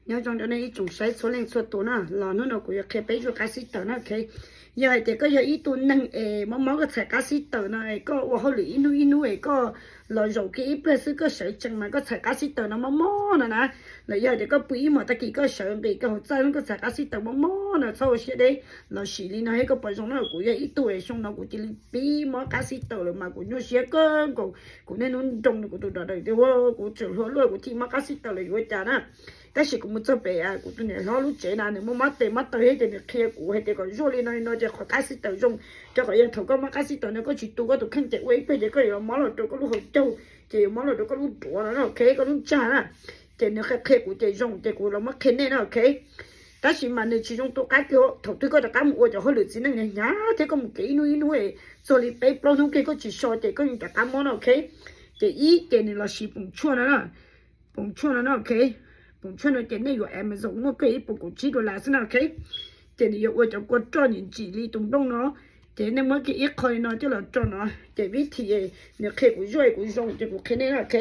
Nyob zoo rau nej ib tsoom saib txhua leej txhua tus na, los hnub no kuv yuav qhia peb zuaj qab xib taws na, ok. Yog hais tias koj yog ib tug neeg es mob mob koj txhais qab xib taws no es koj ua hauj lwm ib hnub ib hnub es koj los zaum kiag ib pliag xwb koj sawv tsees mas koj txhais qab xib taws no mob mob no na, los yog hais tias koj pw ib hmos tag kis koj sawv nqis koj hauv txaj koj txhais qab xib taws mob mob no txhob ua siab deb, los sim li no thiab koj pom zoo na, kuv yog ib tug es xyoo no kuv cia li pib mob qab xib taws lawm mas kuv nyuaj siab kawg nkaus, kuv niaj hnub nroo rau kuv tus dog dawm tias ua kuv tseem hluas luaj kuv thiaj mob qab xib taws lawm yuav ua cas na. Tab sis kuv mus txog pem kuv tus niam hlob lub tsev na nws muaj mob tes mob taw thiab ces nws qhia kuv hais tias kom zuaj li no li no ces qhov qab xib taws zoo, rau qhov yog thaum koj mob qab xib taws no koj tsis tu koj tus kheej ces ua ib pliag ces koj yuav mob los rau koj lub hauv caug, ces yuav mob los rau koj lub duav no na, ok, koj lub ntsag na. Ces nws qhia qhia kuv ces zoo ces kuv los muab qhia nej na, ok. Tab sis mas nws tsis zoo tu qab kiag, thaum twg koj rov qab mus ua cov hauj lwm txiv neej hnyav hnyav thiab koj mus kev ib hnub ib hnub es txog li peb plaub hnub kiag koj tsis so ces koj yeej rov qab mob no, ok. Ces ib ces nws los siv poom tshuaj no na, poom tshuaj no na, ok. Poom tshuaj no ces nej yuav Amazon muaj kawg ib puas kaum tsib dollar xwb na, ok. Ces nws yuav ua cov kua roj ntsim ntsim li tus nplooj no, ces nej muab kiag ib qho li no coj los rau no, ces vib thim nws qhia kuv zuaj kuv zoo ces kuv qhia nej na, ok.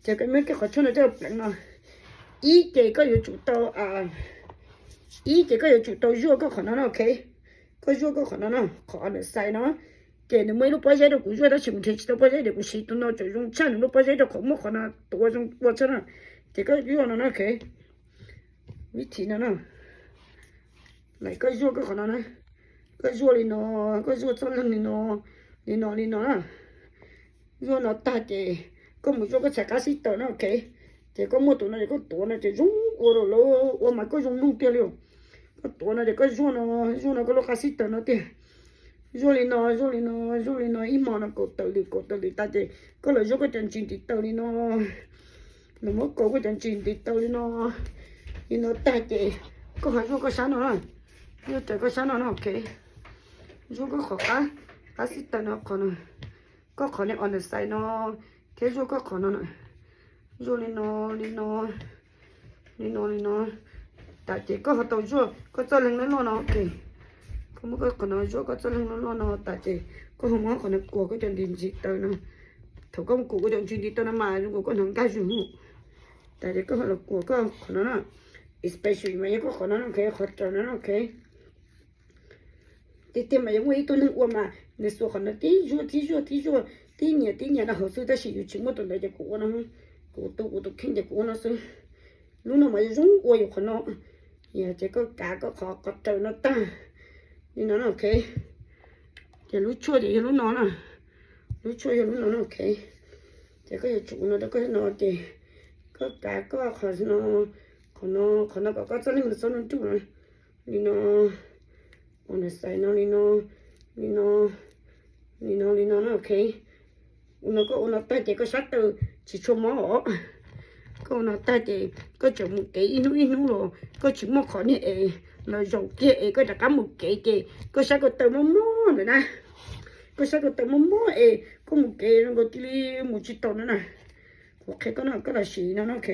Ces koj muab kiag qhov tshuaj no coj los pleev no, ib ces koj yuav tsum tau, ib ces koj yuav tsum tau zuaj koj qhov no na, ok. Koj zuaj koj qhov no na, qhov other side no, ces nws muaj ib lub pob zeb rau kuv zuaj tab sis kuv nrhiav tsis tau pob zeb ces kuv siv tus no tseem zoo tshaj nws lub pob zeb rau qhov muab qhov no tuav zoo ua tshaj na. Ces koj zuaj no na, ok. Vib thim no na, lawm koj zuaj koj qhov no na, koj zuaj li no, koj zuaj txoj leeg li no, li no li no na. Zuaj no tag ces koj mus zuaj koj txhais qab xib taws na, ok. Ces koj muaj tus no ces koj tuav no ces zoo ua rau lawv ua mas koj zoo mloog tiag li. Koj tuav no ces koj zuaj no, zuaj no koj lub qab xib taws no tiag. Zuaj li no, zuaj li no, zuaj li no ib hmo no kaum tawm lwm kaum tawm lwm tas ces koj los zuaj koj cov ntsis ntiv taw li no. Los muab kaus koj cov ntsis ntiv taw li no, li no tag ces koj ho zuaj koj sab no na, zuaj raws koj sab no na, ok. Zuaj koj qhov qab, qab xib taws no qhov no, koj qhov niag other side no, thiab zuaj koj qhov no na, zuaj li no, li no, li no li no. Tas ces koj ho tau zuaj koj txoj leeg loj loj no, ok. Koj muab koj qhov no zuaj koj txoj leeg loj loj no tas ces koj ho muab qhov no kuas koj cov ntsis ntiv taw no. Thaum koj mus kuas koj cov ntsis ntiv taw no mas zoo nkaus koj hnov nkaj zog. Tas ces koj ho los kuas koj qhov no na, especially mas yog koj qhov no na, ok, qhov raws no na, ok. Tiag tiag mas yog muaj ib tug neeg ua mas nws xuas qhov no tib zuaj tib zuaj tib zuaj tib nyias tib nyias rau hauv xwb tab sis yus tsis muaj tus ntawd ces kuv ua no, kuv tu kuv tus kheej ces kuv ua no xwb. Lub no mas zoo ua yus qhov no, yog ces koj kav koj qhov qhov raws no tag li no na, ok. Ces lub tshuaj ces yog lub no na, lub tshuaj yog lub no na, ok. Ces koj yuav tsum ua no rau koj no ces koj kav koj qhov no, qhov no, qhov no kom koj txoj leeg txhob nruj nruj na, li no, ua no xais no li no, li no, li no li no na, ok. Ua no koj ua no tag ces koj sab taw tsis tshua mob os. Koj ua no tag ces koj tseem mus kev ib hnub ib hnub los koj tsis muaj qhov niag es los zaum kiag es koj rov qab mus kev ces koj sab ko taw mob mob ntawm na. Koj sab ko taw mob mob es koj mus kev zoo nkaus cia li mus tsis tau no na. Kuv qhia koj no koj los sim no na, ok.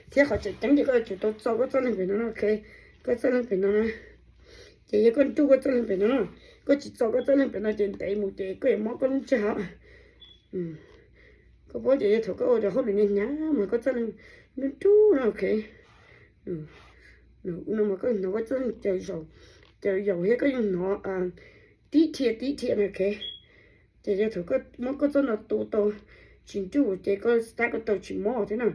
Thiab qhov tseem ceeb ces koj yuav tsum tau txo koj txoj leeg pem no na, ok. Koj txoj leeg pem no na. Ces yog koj nruj koj txoj leeg pem no na, koj tsis txo koj txoj leeg pem no ces ntev mus ces koj yuav mob koj lub ntsag os. Koj paub ces yog thaum koj ua cov hauj lwm hnyav hnyav mas koj txoj leeg nruj nruj no, ok. No mas koj hnov koj txoj leeg caws zaum, caws yaus thiab koj yeej hnov tib dhia tib dhia no, ok. Ces yog thaum koj muab koj txoj no tu tau tsis nruj ces koj sab ko taw tsis mob thiab na.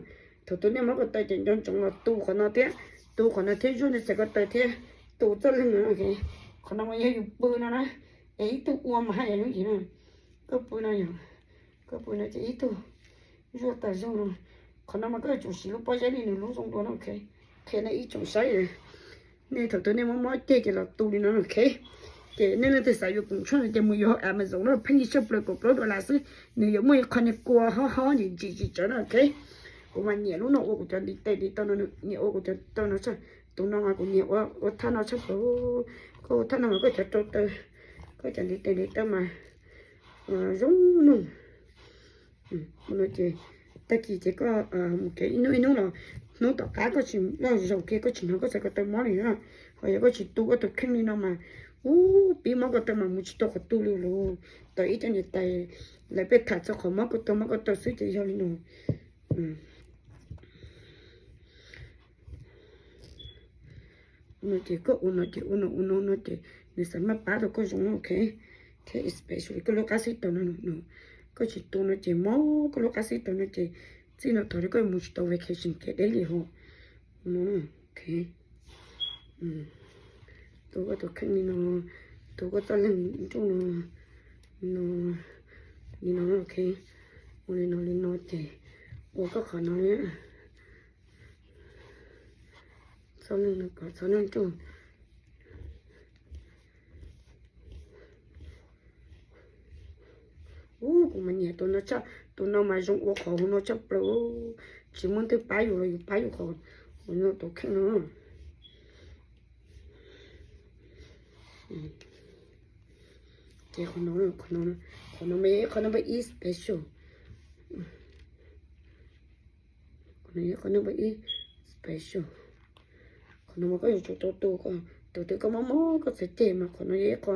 Thaum tus nej mob ko taw ces nco ntsoov los tu qhov no thiab, tu qhov no thiab zuaj nej txhais ko taw thiab tu txoj leeg no, ok. Qhov no mas yog yus pw no na, es ib tug ua mas haj yam yooj yim na. Koj pw no yog, koj pw no ces ib tug zuaj tas zog no. Qhov no mas koj yuav tsum siv lub pob zeb li nws lub zoo dua na, ok. Qhia nej ib tsoom saib, nej thaum twg nej mob mob ceg ces los tu li no, ok. Ces nej leej twg xav yuav poom tshuaj no ces mus yuav hauv Amazon no, pheej ib tshaj plaws kaum plaub dollar xwb, nws yuav muaj ib qho niag kua hob hob ntsim ntsim tsis tsawv no, ok. Kuv mas nyiam lub no ua kuv cov ntiv tes ntiv taw no, nyiam ua kuv cov taw no tshaj. Tus no mas kuv nyiam ua thaj no tshaj plaws. Koj ua thaj no mas koj cov rau taw, koj cov ntiv tes ntiv taw mas zoo mloog. Ua no ces tag kis ces koj mus kev ib hnub ib hnub los hnub tom qab koj tsis loj zaus kiag koj tsis hnov koj txhais ko taw mob li na. Ho yog koj tsis tu koj tus kheej li no mas ub pib mob ko taw mas mus tsis tau qhov twg li lawm. Tau ib co niam tais lawv pheej tham txog qhov mob ko taw mob ko taw xwb ces yog li no. No ces koj ua no ces ua no ua no no ces nws xav maj pab tau koj zoo, ok. Thiab especially koj lub qab xib taws no, koj tsis tu no ces mob koj lub qab xib taws no ces txij no thaum li koj mus tsis tau vacation kev deb li hos. No, ok. Tu koj tus kheej li no, tu koj txoj leeg nruj no, no, li no, ok. Ua li no li no ces ua koj qhov no li. Txoj leeg no kom txhob nruj. Ub, kuv mas nyiam tus no tshaj, tus no mas zoo ua qhov hauv no tshaj plaws. Tsis muaj twg pab yus los yus pab yus qhov hauv no tus kheej no. Ces qhov no, qhov no, qhov no mas yog ib qho number ib special. Qhov no yog qhov number ib special. Qhov no mas koj yuav tsum tau tu, thaum twg koj mob mob koj txhais ceg mas qhov no yog ib qho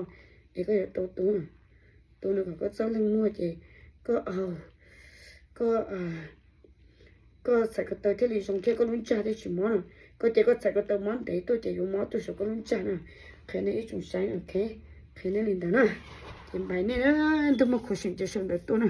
es koj yuav tau tu. Tu no kom koj txoj leeg muag ces koj, koj, koj txhais ko taw thiaj li zoo thiab koj lub ntsag thiaj tsis mob no. Koj cia koj txhais ko taw mob ntev tuaj ces yuav mob tuaj saum koj lub ntsag na. Qhia nej ib tsoom saib, ok, qhia nej li ntawd na. Ces npais nej na, ntuj muaj khuv xim ces sawv ntawd tuaj na.